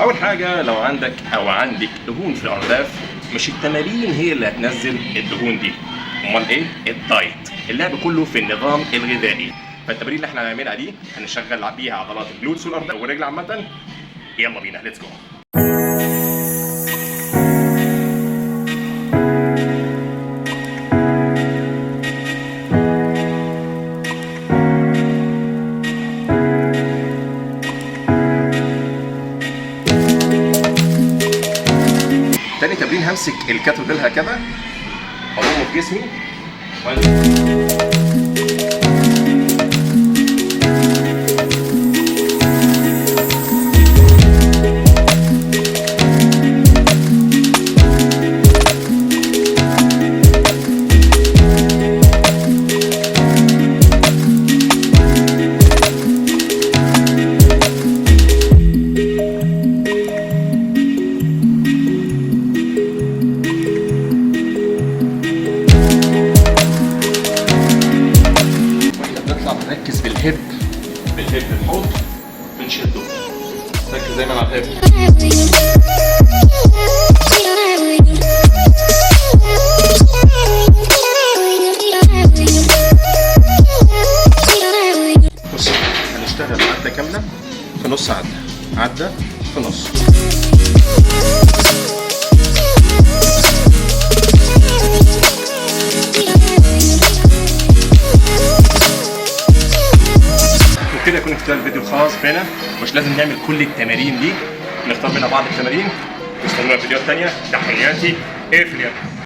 اول حاجة لو عندك او عندك دهون في الارداف، مش التمارين هي اللي هتنزل الدهون دي، امال ايه؟ ال diet. اللعب كله في النظام الغذائي. فالتمارين اللي احنا هنعملها دي هنشغل بيها عضلات ال glutes والارداف والرجل عامة. يلا بينا، let's go. تاني تمرين همسك ال kettlebell هكذا، اضمه في جسمي واحنا بنطلع بنركز بال hip، بال hip الحوض بنشده، ركز دايما على ال hip. بص، هنشتغل عدة كاملة في نص عدة، عدة في نص. وكده يكون انتهى الفيديو الخاص بنا. مش لازم نعمل كل التمارين دي، نختار منها بعض التمارين. واستنونا في فيديوهات تانية. تحياتي، اقفل يا